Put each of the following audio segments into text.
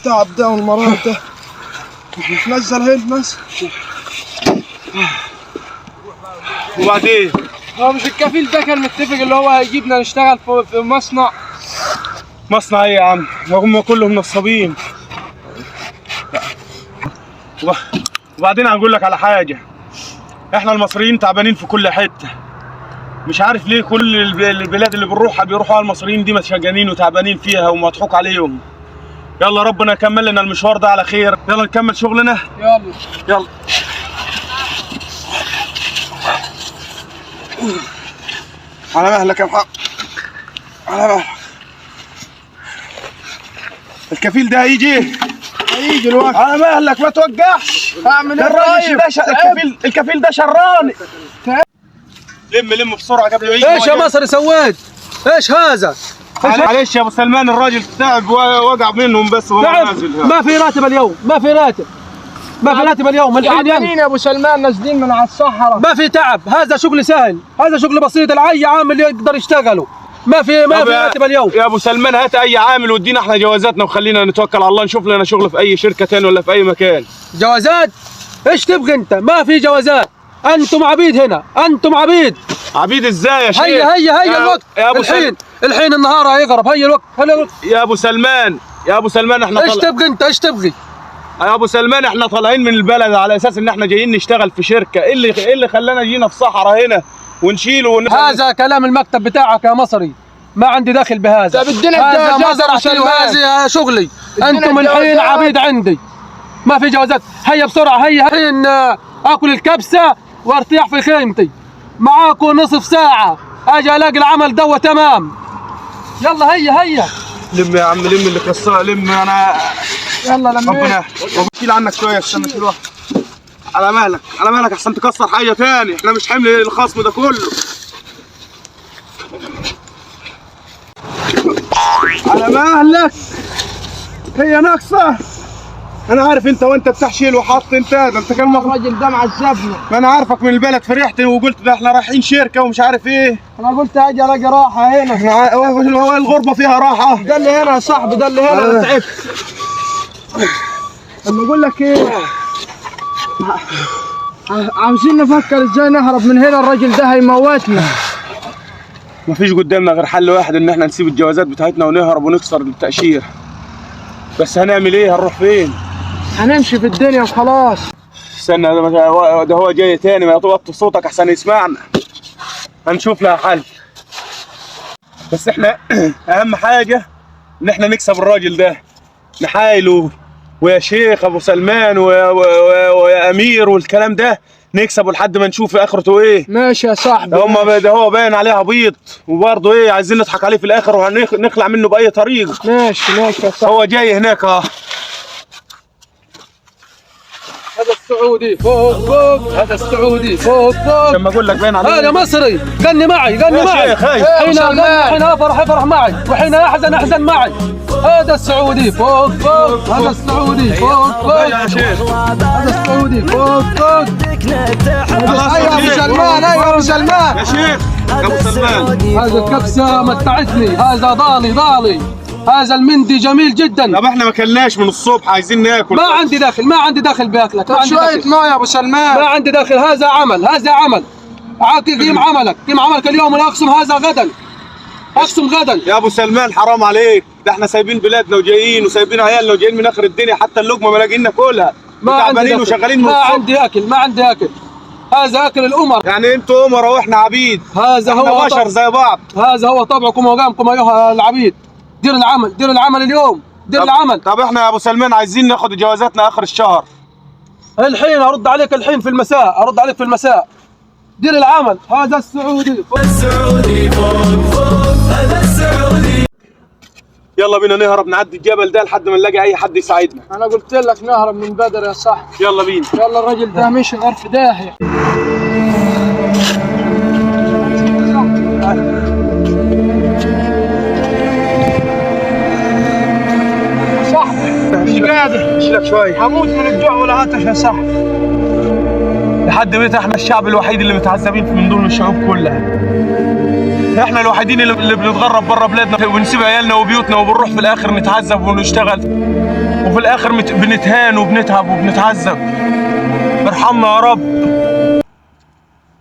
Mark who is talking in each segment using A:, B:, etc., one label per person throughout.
A: التعب ده والمرار ده؟ نزل هنا نزل.
B: وبعدين
C: هو مش الكفيل ده كان متفق اللي هو هيجيبنا نشتغل في مصنع؟
B: مصنع ايه يا عم؟ هم كلهم نصابين. وبعدين هنقول لك على حاجة، احنا المصريين تعبانين في كل حتة، مش عارف ليه كل البلاد اللي بنروحها بيروحوها المصريين دي متشجنين وتعبانين فيها ومضحوك عليهم. يلا ربنا يكمل لنا المشوار ده على خير، يلا نكمل شغلنا.
C: يلا
B: يلا.
A: على مهلك يا محمد، على مهلك.
B: الكفيل ده هيجي
A: هيجي الوقت.
B: على مهلك، ما توجعش.
A: اعمل ايه
B: الراجل
A: طيب؟
B: ده الكفيل ده شراني. لم لم بسرعة قبل ما يجي.
D: ايش يا مصري سويت؟ ايش هذا؟
B: معلش يا ابو سلمان، الراجل تعب ووقع منهم بس وهو
D: تعب.
B: نازل.
D: ما في راتب اليوم، ما في راتب، ما في راتب اليوم. الحين
C: تعبانين يا ابو سلمان، نازلين من على الصحراء.
D: ما في تعب، هذا شغل سهل، هذا شغل بسيط، العي عامل يقدر يشتغله. ما في راتب اليوم.
B: يا ابو سلمان هات اي عامل وادينا احنا جوازاتنا وخلينا نتوكل على الله، نشوف لنا شغل في اي شركة تاني ولا في اي مكان.
D: جوازات؟ ايش تبغي انت؟ ما في جوازات، انتم عبيد هنا، انتم عبيد.
B: عبيد ازاي يا شيخ؟
D: هيا هيا هيا الوقت
B: يا ابو
D: الحين، الحين النهار هيغرب. هيا الوقت، هيا الوقت.
B: يا ابو سلمان، يا ابو سلمان احنا
D: ايش تبغي انت؟ ايش تبغي؟
B: يا ابو سلمان احنا طالعين من البلد على اساس ان احنا جايين نشتغل في شركة، ايه اللي خلانا جينا في صحراء هنا ونشيله
D: هذا كلام المكتب بتاعك يا مصري، ما عندي دخل بهذا.
C: طب ادينا الجوازات يا ابو سلمان.
D: هذا شغلي، انتم الحين عبيد عندي، ما في جوازات. هيا بسرعة، هيا الحين اكل الكبسه وارتاح في خيمتي. معاكم نصف ساعة اجي الاقي العمل دوا تمام. يلا هيا هيا.
B: لم يا عم، لم اللي كسرها، لم. انا
C: يلا لميت.
B: ربنا شيل عنك شوية، استنى شيل واحدة. على مهلك، على مهلك احسن تكسر حاجة تاني، احنا مش حمل الخصم ده كله. على مهلك، هي ناقصه. انا عارف انت وانت بتحشيل وحاط انت ده، انت كان المفروض
C: الراجل ده معذبنا.
B: ما انا عارفك من البلد، فرحت وقلت ده احنا رايحين شركة ومش عارف ايه.
C: انا قلت اجي الاقي راحة هنا.
B: احنا هو الغربة فيها راحة؟
C: ده اللي هنا يا صاحبي، ده اللي هنا. انا تعبت. لما اقول لك ايه، عاوزين نفكر ازاي نهرب من هنا، الراجل ده هيموتنا.
B: مفيش قدامنا غير حل واحد، ان احنا نسيب الجوازات بتاعتنا ونهرب ونكسر التأشيرة. بس هنعمل ايه؟ هنروح فين؟
C: هنمشي في الدنيا وخلاص.
B: استنى، ده هو جاي تاني، ما توطي صوتك احسن يسمعنا. هنشوف لها حل. بس احنا اهم حاجة ان احنا نكسب الراجل ده، نحايله ويا شيخ ابو سلمان ويا امير والكلام ده، نكسبه لحد ما نشوف اخرته ايه.
C: ماشي يا صاحبي.
B: ده ده هو باين عليه عبيط، وبرضه ايه عايزين نضحك عليه في الاخر وهنخلع منه باي طريقه.
C: ماشي ماشي يا صاحبي.
B: هو جاي هناك.
D: هذا السعودي فوق فوق، هذا السعودي فوق فوق.
B: لما اقول لك باين عليه.
D: هذا مصري، غني معي، غني معي. حين اغني حين افرح افرح معي، وحين احزن احزن معي. هذا السعودي فوق فوق، هذا السعودي فوق فوق، هذا السعودي فوق فوق.
C: ايوه ابو سلمان، ايوه ابو سلمان.
B: يا شيخ ابو سلمان،
D: هذا الكبسه متعتني، هذا ضالي ضالي، هذا المندي جميل جدا.
B: طب احنا ما كلناش من الصبح، عايزين ناكل.
D: ما عندي دخل، ما عندي دخل باكلك. ما عندي
C: شوية
D: دخل،
C: ماء يا ابو سلمان.
D: ما عندي دخل. هذا عمل، هذا عمل. اعطي قيم عملك، قيم عملك اليوم، انا اقسم هذا غدا، اقسم غدا.
B: يا ابو سلمان حرام عليك، ده احنا سايبين بلادنا وجايين وسايبين عيالنا وجايين من اخر الدنيا، حتى اللقمة ما لاقيين ناكلها.
D: ما عندي دخل،
B: وشغالين
D: ما عندي اكل، ما عندي اكل. هذا اكل الامر.
B: يعني انتوا امراء واحنا عبيد.
D: هذا هو
B: بشر زي بعض.
D: هذا هو طبعكم وقامكم ايها العبيد. دير العمل، دير العمل اليوم، دير العمل.
B: طب احنا يا ابو سلمان عايزين ناخد جوازاتنا اخر الشهر.
D: الحين ارد عليك، الحين في المساء ارد عليك في المساء. دير العمل. هذا السعودي فوق،
E: السعودي فوق فوق، هذا السعودي.
B: يلا بينا نهرب، نعدي الجبل ده لحد ما نلاقي اي حد يساعدنا.
C: انا قلت لك نهرب من بدر يا صاحبي.
B: يلا بينا.
C: يلا الراجل ده مشي غير في داهية. صاحبي مش قادر،
B: شيلك شوية،
C: هموت من الجوع والعطش يا صاحبي.
B: لحد متى احنا الشعب الوحيد اللي متعذبين من دون الشعوب كلها؟ احنا الوحيدين اللي بنتغرب بره بلادنا ونسيب عيالنا وبيوتنا، وبنروح في الاخر نتعذب ونشتغل، وفي الاخر بنتهان وبنتعب وبنتعذب. ارحمنا يا رب.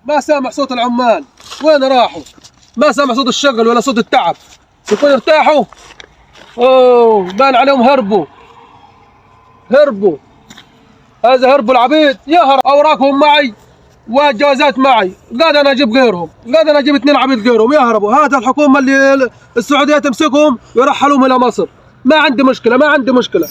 D: ما سامع صوت العمال، وين راحوا؟ ما سامع صوت الشغل ولا صوت التعب. يكون ارتاحوا؟ اوه بان عليهم هربوا، هربوا. هذا هربوا العبيد، يهرب. اوراقهم معي والجوازات معي، غدا انا اجيب غيرهم، غدا انا اجيب 2 عبيد غيرهم يهربوا. هذا الحكومة اللي السعودية تمسكهم ويرحلوهم الى مصر. ما عندي مشكلة، ما عندي مشكلة.